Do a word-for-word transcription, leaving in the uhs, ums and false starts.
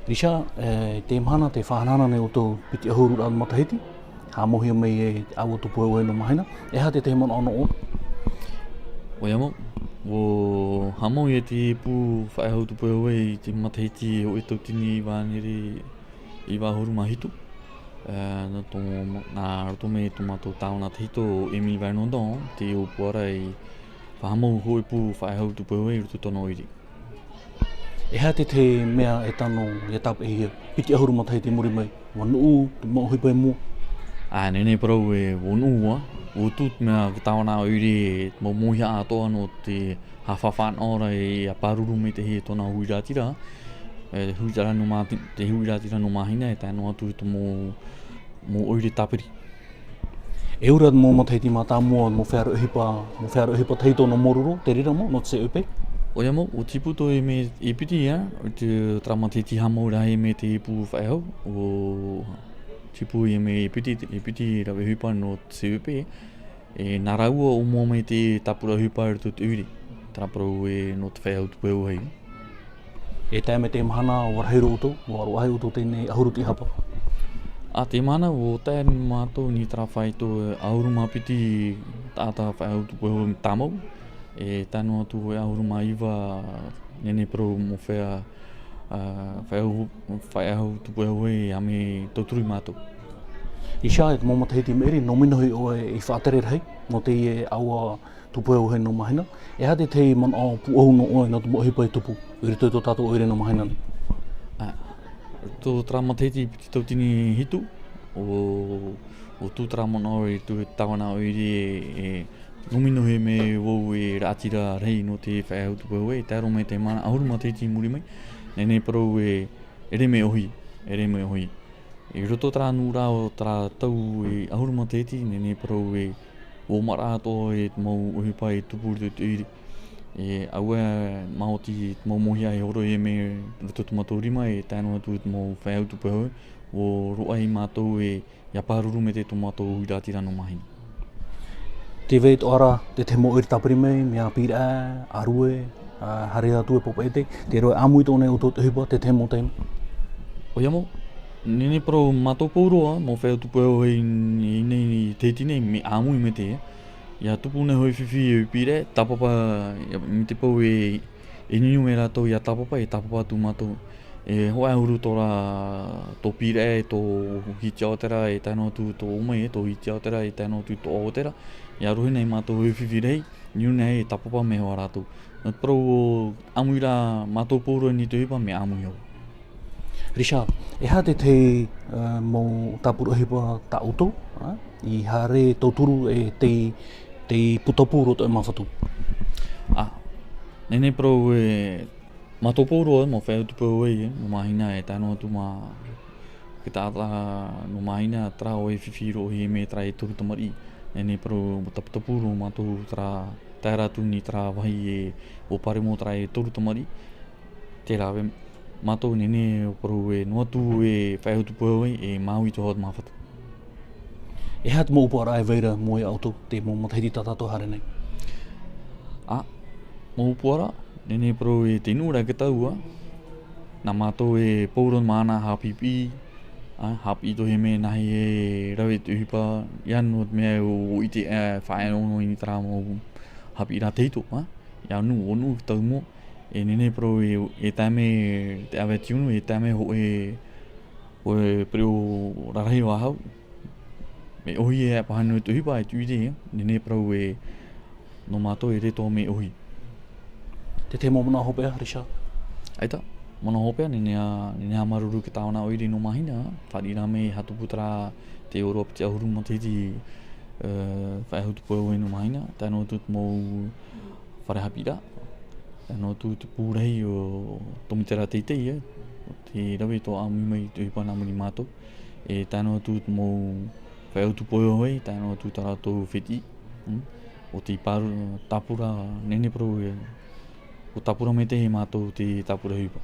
Risa, e, te mahana, tē faʻahanahana nei ʻoutou piti ʻahuru matahiti, haʻamauhia mai e ʻāua tupu heuheu nō Mahina. E aha te tahi manaʻo nō ʻoe? ʻOia mau, ʻua haʻamau ia te pū faʻehau tupu heuheu i te matahiti hōʻē tauatini iva ʻānere iva ʻahuru mā hitu. E, nā tō, nā roto mai tō mātou tāvana tahito ʻo Émile Vernondon, te ʻōpuaraʻa i faʻahaʻamau hōʻē pū faʻehau tupu heuheu i roto i tōna ʻoire. E aha te tahi mea e tano ʻia tāpeʻahia, piti ʻahuru matahiti i muri mai, ʻua nuʻu te mau ʻohipa i mua? ʻĀ, nehenehe parau e ʻua nuʻu ā, ʻua tū te mea te tāvana ʻoire, mau mōhia atoʻa nō te haʻafāfānaʻoraʻa ʻia pāruru maitaʻi e tōna huiraʻatira, e, huiraʻatira nō Mā-, te huiraʻatira nō Mahina, e tae noa atu i te mau, mau ʻoire tāpiri. E ora te mau matahiti mātāmua, mau fare ʻohipa, mau fare ʻohipa tahito nō Mōroro, te reira mau, nō te C E P? ʻOia mau, ʻua tipu atoʻa e mea e piti ā, i te, terā matahiti haʻamau ra e mea te pū faʻehau, ʻua tipu e mea e piti, e piti rave ʻohipa nō te C E P, e nā rāua ʻua moʻa mai te tāpura ʻohipa i roto i te ʻoire, terā parau e nō te faʻehau tupu heuheu. E tae mai te mahana, ʻua rahi roa ʻoutou, ʻua roaʻa ʻoutou teie nei ʻahuru tīhapa. ʻĀ, te mahana, ʻua tae mātou i terā faito, e, ʻahuru mā piti taʻata faʻehau tupu heuheu tāmau. E tae noa atu e ʻahuru mā iva, nehenehe parau mau fare, ā, faʻehau, faʻehau tupu heuheu e mea tauturu ia mātou. Risa, e te mau matahiti i maʻiri, nō Minohi ʻoe i faʻatere rahi, nō teie ʻāua tupu heuheu nō Mahina. E aha te tahi manaʻo pūʻohu nō ʻoe nō te mau ʻohipa i tupu i roto i tō tātou ʻoire nō Mahina nei? ʻĀ, tō terā matahiti piti tauatini hitu, ʻua, ʻua tū terā manaʻo i roto i te tāvana ʻoire e, e nō Minohi mai vau e raʻatira rahi nō te faʻehau tupu heuheu, e tae roa mai te mahana ʻahuru matahiti i muri mai, nehenehe parau e ʻere mea ʻohi, ʻere mea ʻohi. I roto terā nuʻuraʻa o terā tau e ʻahuru matahiti, nehenehe parau e ʻua maraʻa atoʻa e te mau ʻohipa e tupu i roto i te ʻoire. E, ʻaore maoti te mau mōhia e hōroʻahia mai i roto i tō mātou rima, e tae noa atu i te mau faʻehau tupu heuheu, ʻua roaʻa ia mātou e, ʻia pāruru maitaʻi tō mātou huiraʻatira nō Mahina. Tē vai atoʻa ra te tahi mau ʻoire tāpiri mai, mea Pīraʻe, ʻĀrue, ā, haere atu e Papeʻete, tē vai ra e ʻāmui atoʻa nei ʻoutou i te ʻohipa, te tahi mau taime? ʻOia mau, nehenehe parau mātou pauroa, mau faʻehau tupu heuheu i, i nei, i teie nei, mea ʻāmui maitaʻi, ʻia tupu nei hōʻē fifi e Pīraʻe, tāpapa, ʻia, mai te peu e, e niuniu mai rātou ʻia tāpapa, e tāpapa atu mātou. E hōʻē ʻahuru tō rā, tō Pīraʻe, tō Hitiaotera, e tae noa atu tō ʻō mai, e tō Hitiaotera, e tae noa atu tō Aotera. ʻIa rohi nei mātou hōʻē fifi rahi, niuniu nei e tāpapa mai hoʻi rātou. Nō te parau ʻāmuiraʻa mātou pauroa i niʻa i te ʻohipa, mea ʻāmui hoʻi. Risa, e aha te tahi, ā, mau tāpura ʻohipa tā ʻoutou, ā, i haere tauturu e tei, tei putapū roto i Māfatu? ʻĀ, nehenehe parau e, mātou pauroa, mau faʻehau tupu heuheu, e, nō Mahina e tae noa atu mā, te taʻata nō Mahina, terā hōʻē fifi roa e mea terā e toru tamariʻi, nehenehe parau ʻua taputapu roa mātou terā, tae ra atu i terā vāhi e, ʻua paremo terā e toru tamariʻi, terā vau, mātou nehenehe parau e, noa atu e faʻehau tupu heuheu, e māuiui atoʻa te Māfatu. E aha te mau ʻōpuaraʻa e vai ra mai ia ʻoutou, te mau matahiti tā tātou e haere nei? ʻĀ, mau ʻōpuaraʻa, nehenehe parau e te nuʻu ra i te tau, ā, nā mātou e pauroa māna haʻapiʻipiʻi, ā, haʻapiʻi atoʻa i te mea nāhea e rave i te ʻohipa, ʻia noa te mea ʻua, ʻua ʻite, ā, faʻaea noa i terā mau haʻapiʻiraʻa tahito, ā, ʻia nuʻu, ʻua nuʻu i te tau i mua, e nehenehe parau e, e tae mai te ʻāvae tiunu, e tae mai hōʻē, hōʻē pereʻoʻo rarahi faʻahou. Mea ʻohi e haʻapaʻo noa i te ʻohipa, e tuʻu i te, nehenehe parau e, nō mātou e rave atoʻa mea ʻohi. Te tahi mau manaʻo hopeʻa, Risa? ʻAita, manaʻo hopeʻa, nehenehe ā, nehenehe ā māuruuru i te tāvana ʻoire nō Mahina, fāriʻi ra mai e haʻatupu terā, te ʻōroʻa piti ʻahuru matahiti, ā, faʻehau tupu heuheu nō Mahina, tae noa atu te mau fare haʻapiʻiraʻa, tae noa atu te pū rahi o Tomitera Teitei, ā, tē rave atoʻa ʻāmui mai i te ʻohipa nā muri iā mātou, e tae noa atu te mau faʻehau tupu heuheu, tae noa atu tā rātou fētiʻi, mm, ʻo tē pāruru, tāpura, nehenehe parau e, ʻua tāpura maitaʻi ia mātou te tāpura ʻohipa.